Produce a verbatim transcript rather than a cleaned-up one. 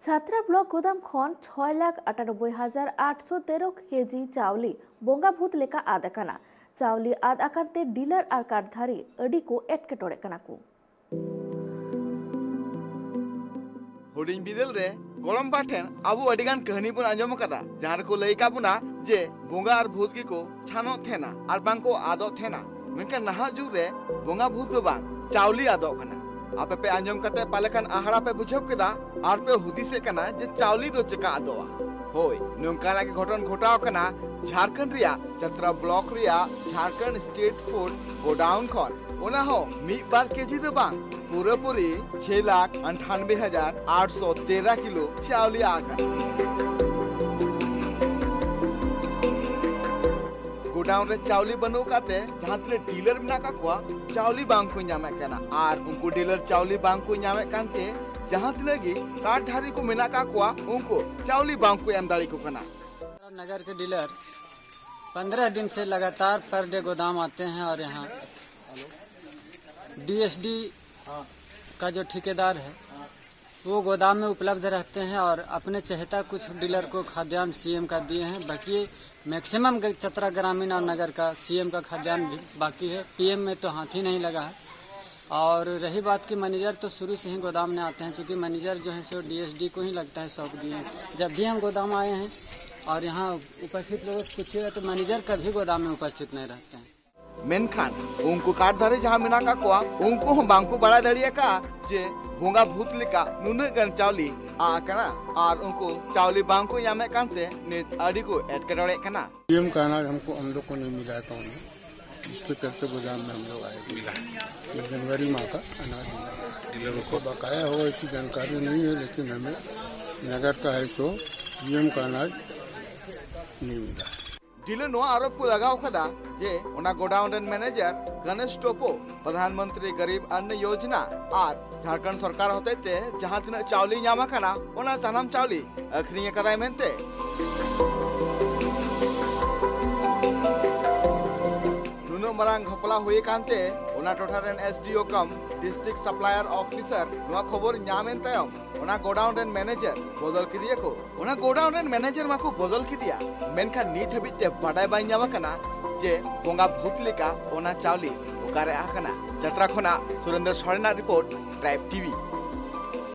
ᱪᱷᱟᱛᱨᱟ block ᱜᱳᱫᱟᱢ ᱠᱷᱚᱱ ᱪᱷᱚᱭ ᱞᱟᱠᱷ ᱟᱴᱟᱱᱚᱵᱵᱳᱭ ᱦᱟᱡᱟᱨ ᱟᱴᱥᱚ ᱛᱮᱨᱚ ᱠᱮᱡᱤ ᱪᱟᱣᱞᱮ ᱵᱚᱸᱜᱟ ᱵᱷᱩᱛ ᱞᱮᱠᱟ ᱟᱫ ᱟᱠᱟᱱᱟ᱾ ᱪᱟᱣᱞᱮ ᱟᱫ ᱟᱠᱟᱱ ᱛᱮ ᱰᱤᱞᱟᱨ ᱟᱨ ᱠᱟᱨᱰ ᱫᱷᱟᱨᱤ ᱟᱹᱰᱤ ᱠᱚ ᱮᱴᱠᱮᱴᱚᱬᱮ ᱠᱟᱱᱟ ᱠᱚ᱾ ᱦᱩᱰᱤᱧ ᱵᱤᱫᱟᱹᱞ ᱨᱮ ᱜᱚᱲᱚᱢ ᱵᱟ ᱴᱷᱮᱱ ᱟᱵᱚ ᱟᱹᱰᱤ ᱜᱟᱱ ᱠᱟᱹᱦᱱᱤ ᱵᱚᱱ ᱟᱸᱡᱚᱢ ᱟᱠᱟᱫᱟ, ᱡᱟᱦᱟᱸ ᱨᱮᱠᱚ ᱞᱟᱹᱭ ᱟᱠᱟᱫ ᱵᱚᱱᱟ ᱡᱮ ᱵᱚᱸᱜᱟ ᱟᱨ ᱵᱷᱩᱛ ᱜᱮᱠᱚ ᱪᱷᱟᱱᱚᱜ ᱛᱟᱦᱮᱱᱟ ᱟᱨ ᱵᱟᱝ ᱠᱚ ᱟᱫᱚᱜ ᱛᱟᱦᱮᱱᱟ᱾ ᱢᱮᱱᱠᱷᱟᱱ ᱱᱟᱦᱟᱜ ᱡᱩᱜᱽ ᱨᱮ ᱵᱚᱸᱜᱟ ᱵᱷᱩᱛ ᱫᱚ ᱵᱟᱝ, ᱪᱟᱣᱞᱮ ᱟᱫᱚᱜ ᱠᱟᱱᱟ᱾ ᱟᱯᱮ ᱯᱮ ᱟᱸᱡᱚᱢ ᱠᱟᱛᱮ ᱯᱟᱞᱮ ᱠᱷᱟᱱ ᱟᱦᱲᱟ ᱯᱮ ᱵᱩᱡᱷᱟᱹᱣ ᱠᱮᱫᱟ ᱟᱨ ᱯᱮ ᱦᱩᱫᱤᱥᱮᱫ ᱠᱟᱱᱟ ᱡᱮ ᱪᱟᱣᱞᱮ ᱫᱚ ᱪᱮᱠᱟ ᱟᱫᱚᱜᱼᱟ᱾ ᱦᱳᱭ, ᱱᱚᱝᱠᱟᱱᱟᱜ ᱜᱮ ᱜᱷᱚᱴᱚᱱ ᱜᱷᱚᱴᱟᱣ ᱠᱟᱱᱟ ᱡᱷᱟᱲᱠᱷᱚᱸᱰ ᱨᱮᱭᱟᱜ ᱪᱟᱛᱨᱟ ᱵᱞᱚᱠ ᱨᱮᱭᱟᱜ ᱡᱷᱟᱲᱠᱷᱚᱸᱰ ᱥᱴᱮᱴ ᱯᱷᱩᱰ ᱜᱳᱰᱟᱣᱩᱱ ᱠᱷᱚᱱ᱾ ᱚᱱᱟ ᱦᱚᱸ ᱢᱤᱫ ᱵᱟᱨ ᱠᱮᱡᱤ ᱫᱚ ᱵᱟᱝ, ᱯᱩᱨᱟᱹᱯᱩᱨᱤ ᱪᱷᱮ ᱞᱟᱠᱷ ᱟᱴᱷᱟᱱᱵᱮ ᱦᱟᱡᱟᱨ ᱟᱴᱥᱚ ᱛᱮᱨᱟ ᱠᱤᱞᱳ ᱪᱟᱣᱞᱮ ᱟᱠᱟᱱᱟ᱾ ᱜᱳᱰᱟᱣᱩᱱ ᱨᱮ ᱪᱟᱣᱞᱮ ᱵᱟᱹᱱᱩᱜ ᱟᱠᱟᱫ ᱛᱮ ᱡᱟᱦᱟᱸ ᱛᱤᱱᱟᱹᱜ ᱰᱤᱞᱟᱨ ᱢᱮᱱᱟᱜ ᱟᱠᱟᱫ ᱠᱚᱣᱟ, ᱪᱟᱣᱞᱮ ᱵᱟᱝ ᱠᱚ ᱧᱟᱢᱮᱫ ᱠᱟᱱᱟ᱾ ᱟᱨ ᱩᱱᱠᱩ ᱰᱤᱞᱟᱨ ᱪᱟᱣᱞᱮ ᱵᱟᱝ ᱠᱚ ᱧᱟᱢᱮᱫ ᱠᱟᱱ ᱛᱮ ᱡᱟᱦᱟᱸ ᱛᱤᱱᱟᱹᱜ ᱜᱮ ᱠᱟᱨᱰ ᱫᱷᱟᱨᱤ ᱠᱚ ᱢᱮᱱᱟᱜ ᱟᱠᱟᱫ ᱠᱚᱣᱟ, ᱩᱱᱠᱩ ᱪᱟᱣᱞᱮ ᱵᱟᱝ ᱠᱚ ᱮᱢ ᱫᱟᱲᱮ ᱠᱚ ᱠᱟᱱᱟ᱾ नगर के डीलर पंद्रह दिन से लगातार पर डे गोदाम आते हैं और यहाँ डीएसडी का जो ठेकेदार है, वो गोदाम में उपलब्ध रहते हैं और अपने चहेता कुछ डीलर को खाद्यान्न सीएम का दिए हैं। बाकी मैक्सिमम चतरा ग्रामीण और नगर का सीएम का खाद्यान्न भी बाकी है। पीएम में तो हाथ ही नहीं लगा है। और रही बात कि मैनेजर तो शुरू से ही गोदाम में आते हैं, चूँकि मैनेजर जो है सो डीएसडी को ही लगता है सौंप दिए हैं। जब भी हम गोदाम आए हैं और यहाँ उपस्थित लोगों से पूछिएगा तो मैनेजर कभी गोदाम में उपस्थित नहीं रहते हैं। ᱢᱮᱱᱠᱷᱟᱱ ᱩᱱᱠᱩ ᱠᱟᱨᱰ ᱫᱷᱟᱨᱤ ᱡᱟᱦᱟᱸ ᱢᱮᱱᱟᱜ ᱟᱠᱟᱫ ᱠᱚᱣᱟ, ᱩᱱᱠᱩ ᱦᱚᱸ ᱵᱟᱝᱠᱚ ᱵᱟᱲᱟᱭ ᱫᱟᱲᱮ ᱟᱠᱟᱫᱼᱟ ᱡᱮ ᱵᱚᱸᱜᱟ ᱵᱷᱩᱛ ᱞᱮᱠᱟ ᱱᱩᱱᱟᱹᱜ ᱜᱟᱱ ᱪᱟᱣᱞᱮ ᱟᱫ ᱟᱠᱟᱱᱟ ᱟᱨ ᱩᱱᱠᱩ ᱪᱟᱣᱞᱮ ᱵᱟᱝᱠᱚ ᱧᱟᱢᱮᱫ ᱠᱟᱱᱛᱮ ᱱᱤᱛ ᱟᱹᱰᱤ ᱠᱚ ᱮᱴᱠᱮᱴᱚᱬᱮᱜ ᱠᱟᱱᱟ᱾ पीएम का अनाज हमको, हम लोग को नहीं मिला है कौन है, इसके चलते गोदाम में हम लोग आए हुए हैं। ये जनवरी माह का अनाज नहीं मिला है। डीलर को बकाया होगा, इसकी जानकारी नहीं है, लेकिन हमें नगर का है तो पीएम का अनाज नहीं मिला है। ᱰᱤᱞᱟᱨ ᱱᱚᱣᱟ ᱟᱨᱳᱯ ᱠᱚ ᱞᱟᱜᱟᱣ ᱟᱠᱟᱫᱟ ᱡᱮ ᱚᱱᱟ ᱜᱳᱰᱟᱣᱩᱱ ᱨᱮᱱ ᱢᱮᱱᱮᱡᱟᱨ ᱜᱚᱱᱮᱥ ᱴᱳᱯᱳ ᱯᱨᱚᱫᱷᱟᱱ ᱢᱚᱱᱛᱨᱤ ᱜᱚᱨᱤᱵ ᱚᱱᱱᱚ ᱭᱳᱡᱱᱟ ᱟᱨ ᱡᱷᱟᱲᱠᱷᱚᱸᱰ ᱥᱚᱨᱠᱟᱨ ᱦᱚᱛᱮᱡ ᱛᱮ ᱡᱟᱦᱟᱸ ᱛᱤᱱᱟᱹᱜ ᱪᱟᱣᱞᱮ ᱧᱟᱢ ᱟᱠᱟᱱᱟ, ᱚᱱᱟ ᱥᱟᱱᱟᱢ ᱪᱟᱣᱞᱮ ᱟᱹᱠᱷᱨᱤᱧ ᱟᱠᱟᱫᱟᱭ ᱢᱮᱱᱛᱮ᱾ ᱱᱩᱱᱟᱹᱜ ᱢᱟᱨᱟᱝ ᱜᱷᱚᱯᱞᱟ ᱦᱩᱭ ᱟᱠᱟᱱ ᱛᱮ ᱚᱱᱟ ᱴᱚᱴᱷᱟ ᱨᱮᱱ ᱮᱥᱰᱤᱳ ᱠᱟᱢ ᱰᱤᱥᱴᱨᱤᱠᱴ ᱥᱟᱯᱞᱟᱭᱟᱨ ᱚᱯᱷᱤᱥᱟᱨ ᱱᱚᱣᱟ ᱠᱷᱚᱵᱚᱨ ᱧᱟᱢ ᱮᱱ ᱛᱟᱭᱚᱢ ᱚᱱᱟ ᱜᱳᱰᱟᱣᱩᱱ ᱨᱮᱱ ᱢᱮᱱᱮᱡᱟᱨ ᱵᱚᱫᱚᱞ ᱠᱮᱫᱮᱭᱟ ᱠᱚ᱾ ᱚᱱᱟ ᱜᱳᱰᱟᱣᱩᱱ ᱨᱮᱱ ᱢᱮᱱᱮᱡᱟᱨ ᱢᱟᱠᱚ ᱵᱚᱫᱚᱞ ᱠᱮᱫᱮᱭᱟ, ᱢᱮᱱᱠᱷᱟᱱ ᱱᱤᱛ ᱦᱟᱹᱵᱤᱡ ᱛᱮ ᱵᱟᱰᱟᱭ ᱵᱟᱭ ᱧᱟᱢ ᱟᱠᱟᱱᱟ ᱡᱮ ᱵᱚᱸᱜᱟ ᱵᱷᱩᱛ ᱞᱮᱠᱟ ᱚᱱᱟ ᱪᱟᱣᱞᱮ ᱚᱠᱟᱨᱮ ᱟᱠᱟᱱᱟ᱾ ᱪᱟᱛᱨᱟ ᱠᱷᱚᱱᱟᱜ ᱥᱩᱨᱮᱱᱫᱨᱚ ᱥᱚᱨᱮᱱᱟᱜ ᱨᱤᱯᱳᱨᱴ, ᱴᱨᱟᱭᱤᱵᱽ ᱴᱤᱵᱷᱤ᱾